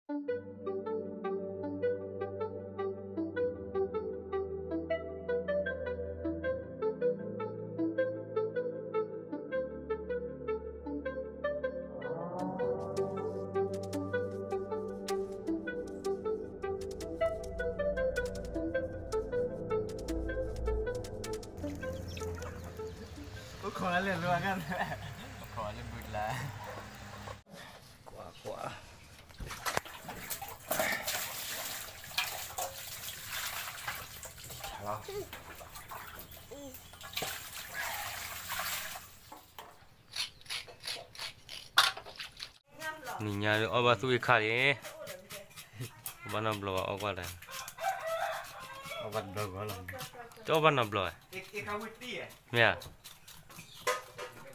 အိၣ်ခိးလၢလဲၤလိၤအဂၤ, အိၣ်ခိးလၢဘုတလါ, ကွၢ်ကွၢ်, လီၤ. နံၤညါအီၣ်ဘၣ်သူၣ်ဝံၣ်ခါလံ, အီၣ်ဘၣ်နီတဘျီဘၣ် အီၣ်ကွၢ်တၢ်,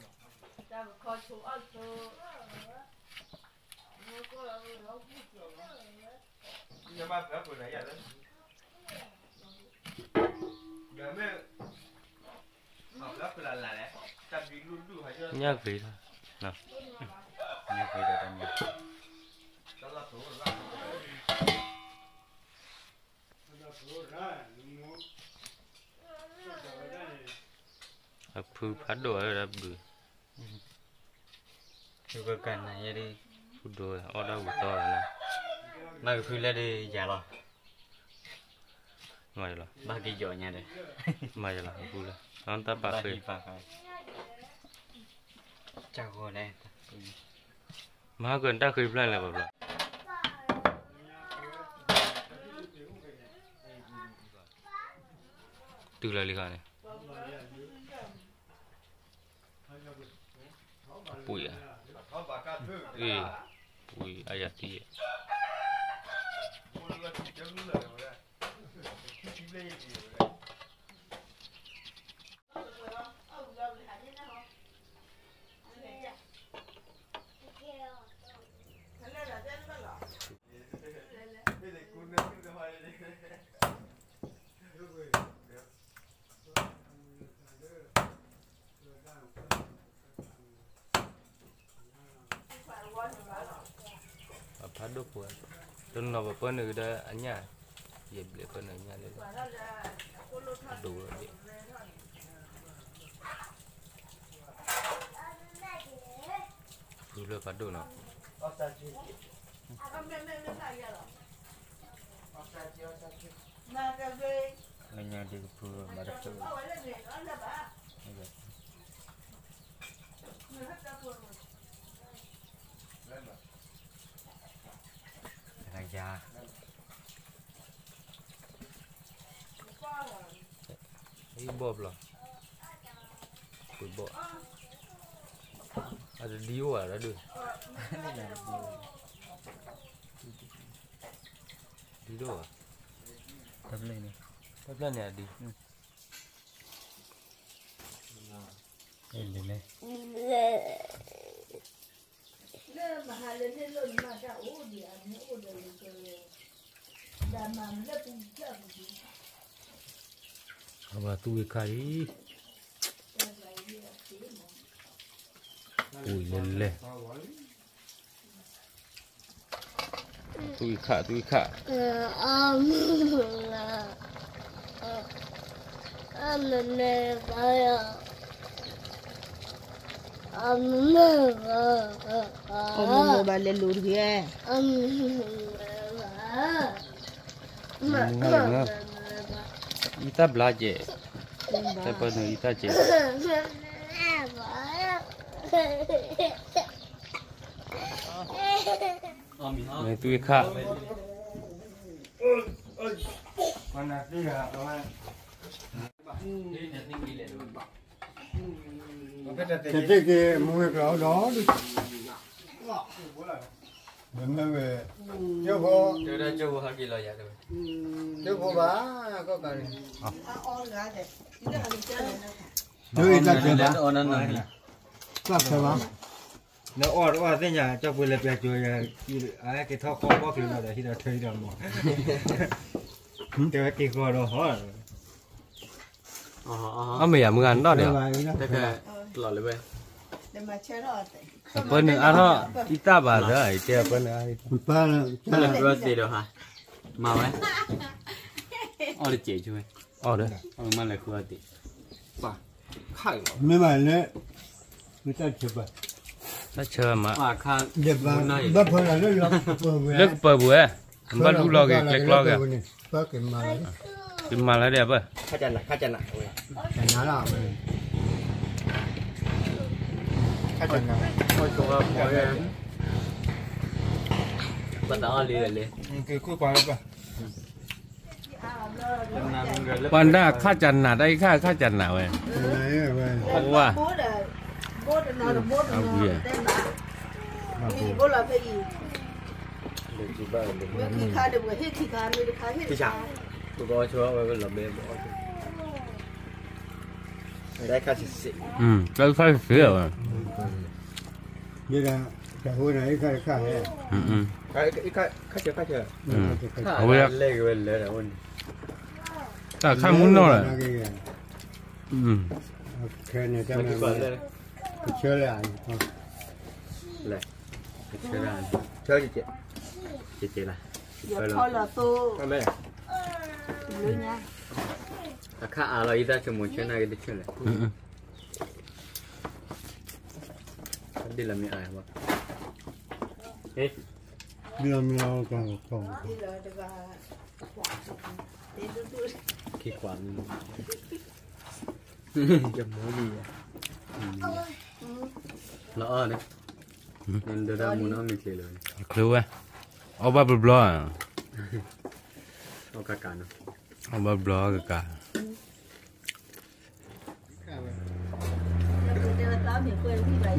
တအီၣ်ဘၣ်နီတဘျီ, မ့ၢ်ဧါ. ညၣ်ဂ့ၤလီၤ, ညၣ်ဂ့ၤဒီးတၢ်မၤ အဖုဖးဒိၣ်ဝဲဒၣ်ဘု, ဖုကကနၤယဲဒၣ်, ဖုဒိၣ်ဝဲ အီၣ်ဒၣ်ဝံၤသီဝဲန့ၣ်, မၤကဖုလဲၣ်ဒ်ယၤလီၤ, မၤယလီၤ, ဘၣ်က့ၤယီၤညါဒီး, မၤယလီၤ အဖုလၢ, တၢ်ပာ်ဃ့, တၢ်ဂီၤလဲၣ်, မၤဟါကတၢ်ဃ့ဖျၢၣ်လဲၣ်ပှၤဘျီ တုၤလီၤလံခါန့ၣ်, အပှ့ၤဧါ, အ့ၣ်, ပှ့ၤအါယၤသံ, အဖးဒိၣ်ဖိ, တနီၤပပၢနုာ်ကဒီးအညၣ်, ယဘျဲးပၢနုာ်အညၣ်လၢ, ဒိၣ်ဝဲဘျဲး ဖုလၢဖးဒိၣ်နီၤ, လၢညါဒ်ကဖုမၤတဖု, ယၤ အံၤဘီၣ်ဘျီ, ကွံာ်ဘီၣ်, အတဒံအိၣ်ဧါ တၢ်ဒုး, ဒံဒိၣ်ဧါ, တၢ်ဖျၢၣ်န့ၣ်အဒံ, လၢမဟါလၢန့ၣ်လိၣ်နမၤတၢ်အိၣ်ဒံး အမ့ၢ်အိၣ်ဒီးလၢကလၢ, ဒၣ်မၤလၢပူၤဖျၢၣ်ပူၤဒံး, အဘၣ်သူၣ်ဝံၣ်ခါအံၤ, ပူၤလဲၤလဲၤ သူၣ်ဝံၣ်ခါ သူၣ်ဝံၣ်ခါ, အမမဘၣ်လဲၤလိၤတဂ့ၤ, အံသၣ်ဘျါကဲး, တၢ်ပၢနုာ်အံသၣ်ကဲး, မ့ၢ်သူၣ်ဝံၣ်ခါ, ကသ့ၣ်က့ၤမူဝဲကျီၢ်ဒီး, မ့မ့ၢ်ဝဲ, ကၠိဖိ, ကၠိဖိဘၣ်, ကီၢ်ကးန့ၣ်, ဒ်အံၤတၢ်ကဲဘၣ်, တၢ်ခဲဘၣ်, နအီၣ်တအီၣ်သ့ၣ်ညါ ကၠီပှ့ၤလဲၤပျးကၠိယၤ, အက့ၤထီၣ်ဃီဘီၣ်က့ၤလီၤဒီး ဟံးဒီးထွဲဟံးဒီးမီၢ်, တဲဝဲက့ၤဃီဒီးဟီ, အမ့ၢ်ယၤမုၢ်ဂၤနီၣ်န့ၣ်, တၢ်ခဲလီၤလၢဝဲ, ပၢနုာ်အါထီၣ် အံသၣ်ဘၣ်သၢ တဲပၢနုာ်အါထီၣ် မၤဝဲ အီၣ်တစဲးဆိဝဲ အီၣ်ဒီး မၤလဲၤဃုအီၣ်တ့ၢ် မ့ၢ်ဘၣ်လၢ တၢ်ဆၢဘၣ် တၢ်ဆၢမး လၢကပၢၤပူၤဝဲ ဘၣ်လူလီၤက့ၤကျဲကျီက့ၤ က့ၤမၤလၢဒ်အပၢ် ပှၤတၢ်အီၣ်လံလံ ပှၤဒၣ်ခၣ်ကနၣ် တၢ်အံၤခၣ်ခၣ်ကနၣ်ဝဲ ဝါ အဝံၤ တၢ်ခၣ်စ့ၢ်ဝဲ တၢ်ခၣ်စ့ၢ် တၢ်ခၣ်စ့ၢ် အဝဲ တၢ်ခၣ်မူနီၢ်လၢ ကဆၢလၢ ကဆၢလၢ ကဆၢလၢ ယဖီလီၤသိ အခါအါလီၤ ယသးဆိမိၣ်ဆၢနၤက့ၤတဆၢလဲၣ် ဒ်လီၤမ့ၢ်အါဘၣ် ဒ်လီၤမ့ၢ်အါ ခံကွၢ်မ့ၢ် ယမူလံ လီၤအီၣ်န့ၣ် နဒိးဒၣ်မူနီၢ်မ့ၢ်ချ့လီၤ ချ့ဝဲ အီၣ်ဘၣ်ဘျီဘျီ အီၣ်ကကးနီၤ အီၣ်ဘၣ်ဘျီကကး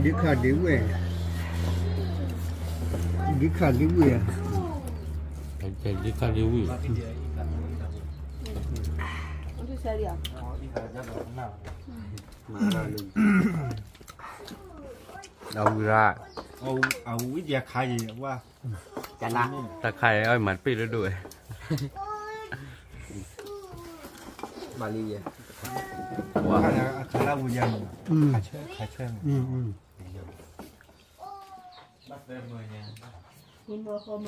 ဒ်ခါဒ်ဝဲၢ် ဒ်ခါဒ်ဝဲၢ် ဒ်ခါဒ်ဝဲၢ် အဝံၤရၣ် တၢ်ခါအံၤမၤတပ့ၢ်လၢဒိၣ်ဝဲ မၤလံယဲ အခါလၢဝံၤယဲ ခါဆၢ ခါဆၢ ဘၣ်သဲမုၢ်ညါ မၤဃီမၤဝံၤ